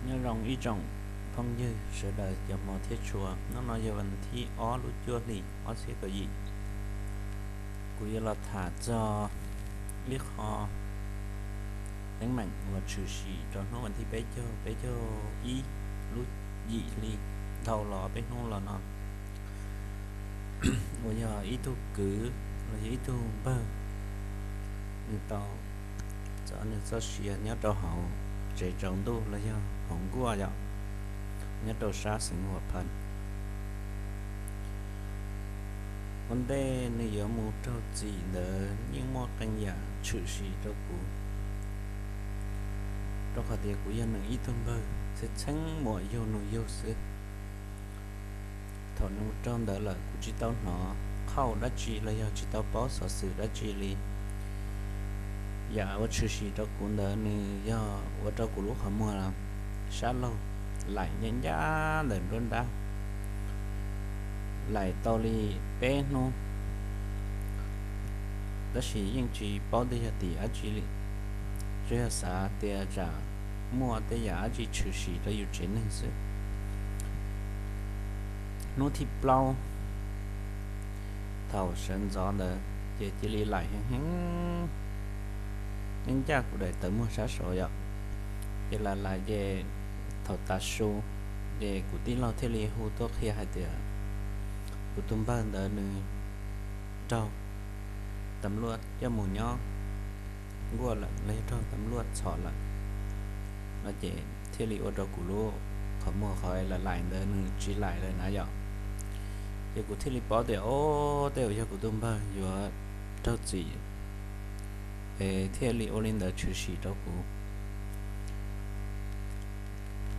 Nyob zoo ib tsoom phooj ywg sawv daws cov hmov thiab tshua, hnub no yog vas thib ob lub cuaj hli ob txhiab kaum yim. Kuv yuav los tham txog ib qho teeb meem uas tshwm sim rau hnub vas thib peb caug, peb caug ib lub yim hli dhau los peb hnub los no, uas yog ib tug kwv los yog ib tug npawg, nws tau txov nws txoj sia nyob rau hauv tsev tsaus ntuj los yog hauv nkuaj yom, nyob rau sab xeev Huam Phas. Ua ntej nws yuav mus raug txim ntawd yeej muaj qee yam tshwm sim rau kuv, rau qhov tias kuv yog nws ib tug npawg txheeb txheeb muaj yug nug yug xwb. Thaum nws mus raug ntawd lawm kuv tsis tau hnov qhauj dab tsi los yog tsis tau paub xov xwm dab tsi li. Yam uas tshwm sim rau kuv ntawd nws yog ua rau kuv lub qhov muag sab laug laim ncaj ncaj ntawm nruab nrab, laim tau li peb hnub, tab sis yeej tsis paub tias yog tim dab tsi li, tsuas yog xav tias tsam muaj tej yam dab tsi tshwm sim rau yus tsev neeg xwb. Hnub thib plaub thaum sawv ntxov ntawd ces cia li laim heev heev, yeej ncaj kuv daim tawv muag sab saud yom, ces laim laim ces thaum tav su ces kuv tij laug thiaj li hu tuaj qhia hais tias kuv tus npawg ntawd nws raug tam luaj coj mus nyob nkuaj lawm los yog raug tam luaj txhom lawm no ces thiaj li ua rau kuv lub qhov muag qhov laim laim ntawd nws tsis laim lawm na yom. Ces kuv thiaj li paub tias o, tej zaum yog kuv tus npawg yuav raug txim es thiaj li ua li ntawd tshwm sim rau kuv.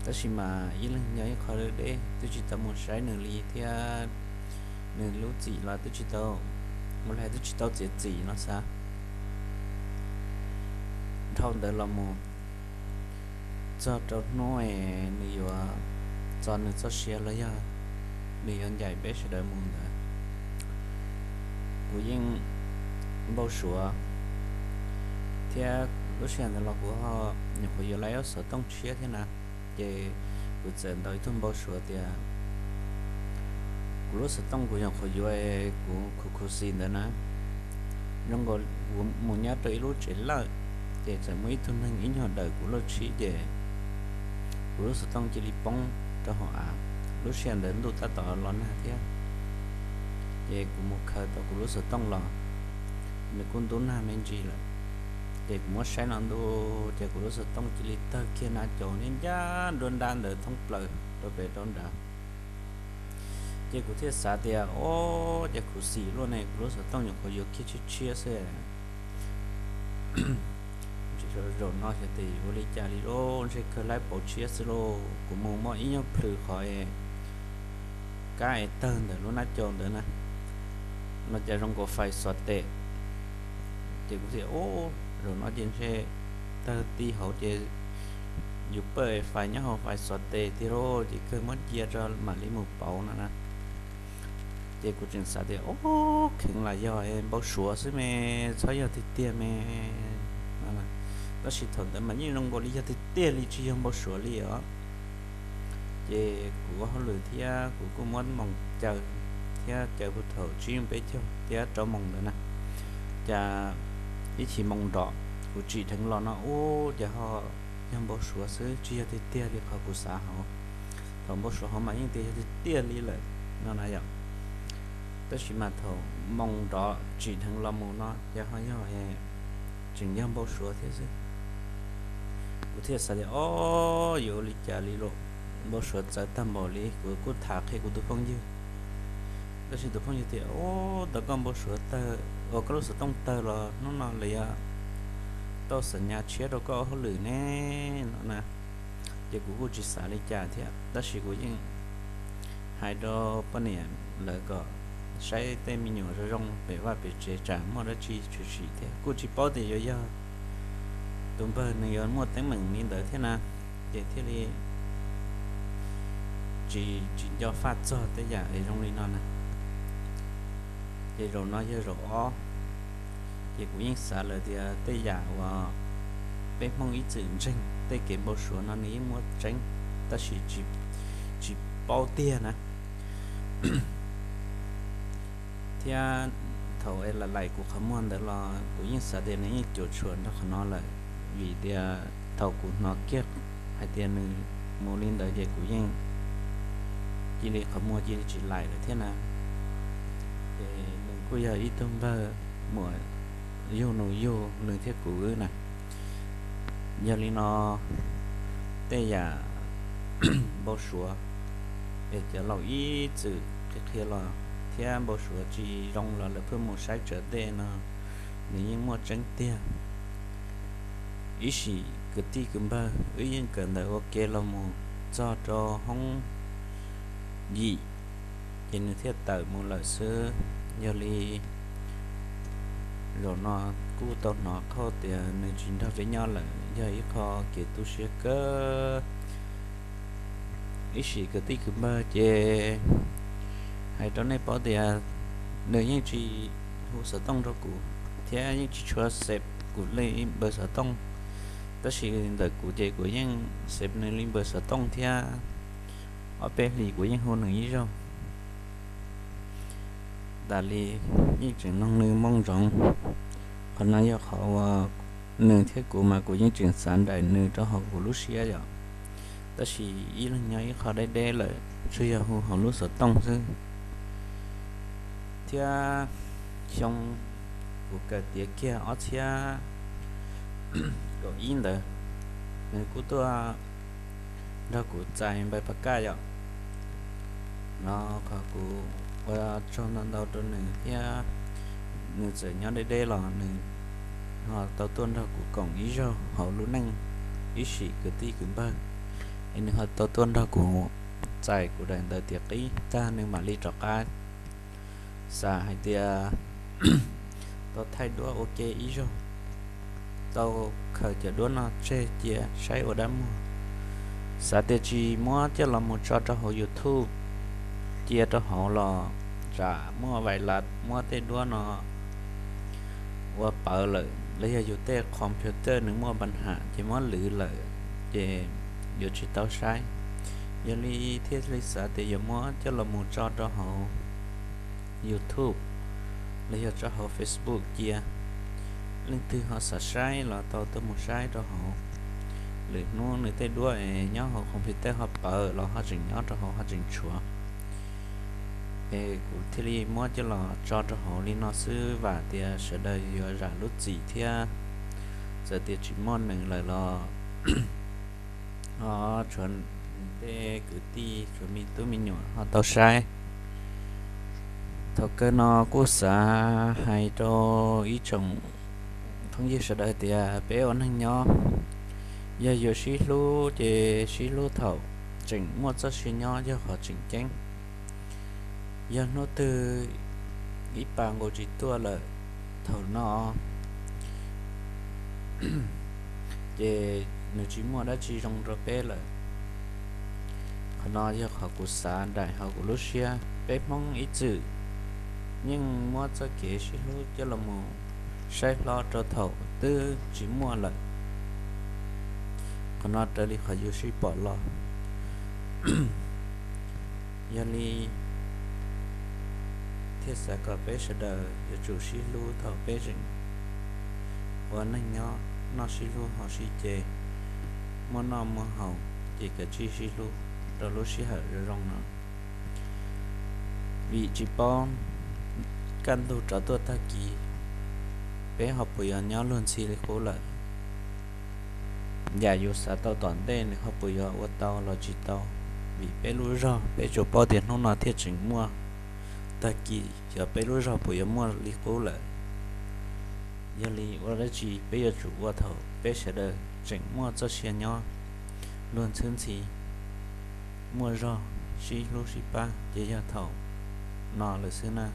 Tab sis mas ib leeg nyob ib qho deb deb twb tsis tau mus saib nws li thiab, nws lub txim los twb tsis tau, mus li twb tsis tau txiav txim no xav. Dhau ntawd los mus txog rau hnub es nws yuav txo nws txoj sia los yog nws yuav ncaim peb sawv daws mus ntawd, kuv yeej npau suav thiab lub sij hawm ntawd los kuv ho nyuam qhuav yuav laib ob xov tooj tshiab thiab na, ces kuv txawm ntaus ib tug npau suav tias kuv lub xov tooj kuv nyuam qhuav yuav kuv khuv khuv xim ntawd na, zoo nkaus kuv mus nyob rau ib lub tsev lawj, ces txawm muaj ib tug neeg ib nyuag dawm kuv lub tshib ces kuv lub xov tooj cia li poob rau hauv av. Lub sij hawm ntawd ntuj tab tom los nag thiab, ces kuv mus khaws tau kuv lub xov tooj los, nws kuj ntub nag me ntsis lawm, ces kuv muab saib no ntu, ces kuv lub xov tooj cia li tawg kiag na caum nyob ncaj nruab nrab ntawd thoob plaws rau pem rau nrad. Ces kuv thiaj xav tias o, ces khuv xim luaj ne, kuv lub xov tooj nyuam qhuav yuav kiag tshiab tshiab xwb. Zaum no xyov tes ua li cas li lauj, ntshe kawg laib pauv tshiab xwb lauj. Kuv mus muaj ib nyuag plhws qhov kab es tawg ntawm lub nab cau ntawd na, no cas zoo nkaus fais xov tes. Ces kuv tias o, zaum no ces ntshe tawg ti hauv ces yus pawj fais nyob hauv fais xov tes tiag lauj, ces kawg muab cia tso mam li mus pauv no na. Ces kuv tseem xav tias o, kheev lam yog npau suav xwb me, txhob yog tiag tiag me. Tab sis thaum ntawd mas yeej zoo nkaus li yog tiag tiag li tsis yog npau suav li os. Ces kuv ua hauj lwm thiab kuv kuj muab moos caw thiab caw puag thaum tsib moos peb caug thiab rau moos ntawd na, cas ib chim moos nrov kuv tsim dheev los no ub cas ho yog npau suav xwb tsis yog tiag tiag li qhov kuv xav hauv. Thaum npau suav hauv mas yeej tias yog tiag tiag li lawm no na yom. Tab sis mas thaum moos nrov tsim dheev los mus no ces ho yog tseem yog npau suav thiab xwb. Kuv thiaj xav tias o, yuav ua li cas li lauj, npau suav txawv tag npaum li. Kuv kuj tham qhia kuv tus phooj ywg, tab sis tus phooj ywg tias o, tau koj npau suav tawg uas koj lub xov tooj tawg los hnub no lawv yuav tau xam nyas tshiab rau koj ua hauj lwm ne no na. Ces kuv kuj tsis xav li cas thiab, tab sis kuv yeej hais rau poj niam lawv kom saib tej me nyuam zoo zoo pem vaj pem tsev tsam muaj dab tsi tshwm sim thiab. Kuj tsis paub tias yuav yog tus npawg nws yuav muaj teeb meem li ntawd thiab na, ces thiaj li tsis tsis nco faj txog tej yam es zoo li no na. Ces zaum no yog zaum ob, ces kuv yeej xav lawm tias tej yam uas peb Hmoob ib txwm ntseeg tej kev npau suav no nws yeej muaj tseeb, tab sis tsis paub tiag na. Thiab thaum es lam laim kuv qhov muag ntawd los kuv yeej xav tias nws yeej cuam tshuam nrog qhov no lawm, vim tias thaum kuv hnov kiag hais tias nws mus li ntawd ces kuv yeej cia li qhov muag cia li tsis laim lawm thiab na. Ces nws kuj yog ib tug npawg muam yug nus yug nws thiab kuv na. Yog li no tej yam npau suav es cov laus ib txwm qhia qhia los thiab npau suav tsis zoo los lawv pheej mus saib tsav ntej no, nws yeej muaj tseeb tiag. Ib sim kwv tij kwv npawg wb yeej kawm ntawv ua ke los mus txog rau hoob yim, ces nws thiaj tawm mus lawm xwb. Yog li zaum no kuj tau hnov qhov tias nws tsis nrog peb nyob lawm yog ib qho kev tu siab kawg. Ib sim kwv tij kwv npawg ces hais rau nej paub tias nws yeej tsis hu xov tooj rau kuv thiab yeej tsis tshua xev kuv li npawb xov tooj, tab sis ntawm kuv ces kuv yeej xev nws li npawb xov tooj thiab. Ob peb hlis kuv yeej hu nws ib zaug. Tas li yeej tseem noog nws moo ntsoov. Qhov no yog qhov uas nws thiab kuv mas kuv yeej tseem xav nraim nws rau hauv kuv lub siab yom. Tab sis ib leeg nyob ib qho deb deb lawm, tsuas yog hu hauv lub xov tooj xwb. Thiab xyoo kuv kawm tiav kiag ob txhiab kaum ib ntawd, nws kuj tuaj nrog kuv txais npawb pas kaj yom. No qhov kuv ua tsaug ntau ntau rau nws thiab, nws txawm nyob deb deb los nws ho tau tuaj nrog kuv koom ib zaug hauv lub neej ib sim kwv tij kwv npawg, es nws ho tau tuaj nrog kuv txais kuv daim ntawv tiav qib tag nws mam li rov qab xav hais tias tau thaij duab ua ke ib zaug, tau khaws cov duab no tseg cia saib ua dab muag. Xav tias tsis muab coj los mus tso rau hauv YouTube cia rau hauv los tsam muaj vais las muab tej duab no ua pawv lawm los yog yus tej computer nws muaj npa ham ces muab lwv lawm ces yuav tsis tau saib. Yog li thiaj li xav tias yuav muab coj los mus tso rau hauv YouTube los yog tso hauv Facebook cia. Leej twg ho xav saib los tau tuaj mus saib rau hauv. Lwm hnub nws tej duab es nyob hauv computer ho pawv los ho tseem nyob rau hauv ho tseem tshuav. Es kuv thiaj li muab coj los tso rau hauv li no xwb, vam tias sawv daws yuav zam lub txim thiab. Txawm tias tsis muaj nws lawm los ho tshuav tej kwv tij, tshuav me tub me nyuam ho tau saib. Thaum kawg no kuj xav hais rau ib tsoom phooj ywg sawv daws tias peb ua neeg nyob, yog yuav sib hlub ces sib hlub thaum tseem muaj txoj sia nyob yog qhov tseem ceeb. Yog hnub twg ib pas nqus tsis tuaj lawm thaum no ces nws tsis muaj dab tsi zoo rau peb lawm. Qhov no yog qhov kuv xav nraim hauv kuv lub siab. Peb Hmoob ib txwm yeej muab txoj kev sib hlub coj los mus saib hlob rau thaum twb tsis muaj lawm. Qhov no raws li qhov yus sib pom los. Yog li thiaj xav kom peb sawv daws yuav tsum sib hlub thaum peb tseem ua neej nyob, noj sib hlub haus sib ce, muaj noj muaj haus ces kav tsij sib hlub rau lub sij hawm zoo zoo no. Vim tsis paub kaj ntug rov tuaj tag kis peb ho puas yuav nyob luag ntxhi li qub lawm. Yam yus xav tau tom ntej nws ho puas yuav ua tau los tsis tau. Vim peb lub zog peb tsuas paub tias hnub no thiaj tseem muaj, tag kis xyov peb lub zog puas yuav muaj li qub lawm. Yog li ua dab tsi peb yuav tsum ua thaum peb sawv daws tseem muaj txoj sia nyob luag ntxhwb ntxhi, muaj zog sib hlub sib pab ces yog thaum no lawm xwb na.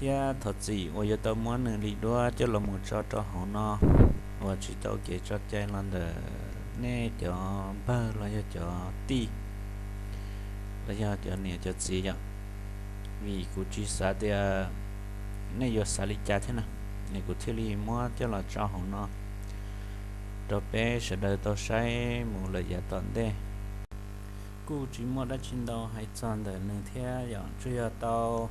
Thiab thov txim uas yuav tau muab nws li duab coj los mus tso rau hauv no uas tsis tau kev tso cai los ntawm nej cov npawg los yog cov tij los yog cov niam cov txiv yom. Vim kuv tsis xav tias nej yuav xav li cas thiab na, es kuv thiaj li muab coj los tso hauv no. rau peb sawv daws tau saib mus lawm yav tom ntej. Kuj tsis muaj dab tsi ntau hais txog ntawm nws thiab yom, tsuas yog tau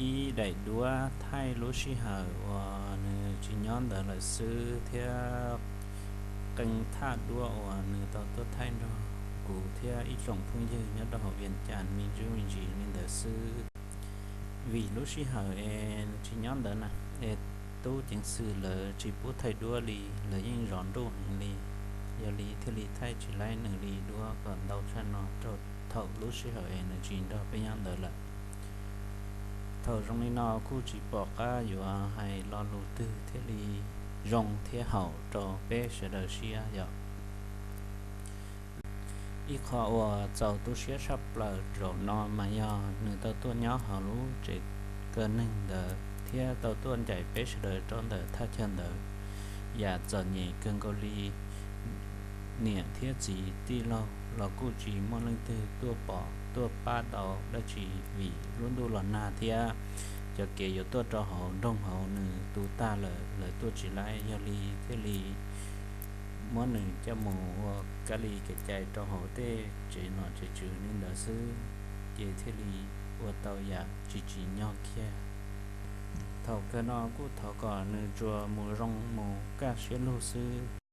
ib daim duab thaij lub sij hawm uas nws tsis nyob ntawd lawm xwb thiab qee thaj duab uas nws tau tuaj thaij nrog kuv thiab ib tsoom phooj ywg nyob rau hauv Vias Cas me ntsis me ntsis li ntawd xwb. Vim lub sij hawm es tsis nyob ntawd na, es tub ceev xwm lawv tsis pub thaij duab li, lawv yeej zov nruj heev li, yog li thiaj li thaij tsis laib nws li duab kom ntau tshaj no rau thaum lub sij hawm es nws tsis nrog peb nyob ntawd lawm. Thaum zoo li no kuj tsis pom qab yuav hais lo lus twg thiaj li zoo thiab haum rau peb sawv daws siab yom. Ib qho uas txaus tu siab tshaj plaws zaum no mas yog nws tau tuaj nyob hauv lub tsev kaw neeg ntawd thiab tau tuaj ncaim peb sawv daws rau ntawm thaj chaw ntawd. Yam txom nyem kawg nkaus li, niam thiab txiv tij laug los kuj tsis muaj leej twg tuaj pom tuaj pab tau dab tsi vim lub ntuj los nag thiab cov kev yuav tuaj rau hauv nroog hauv nws tu tag lawm, lawv tuaj tsis laib, yog li thiaj li muab nws coj mus ua kab li kev cai rau hauv tej tsev nom tsev tswv li ntawd xwb, ces thiaj li ua tau yam tsis tsim nyog kiag. Thaum kawg no kuj thov kom nws tsuas mus zoo mus kaj siab lug xwb.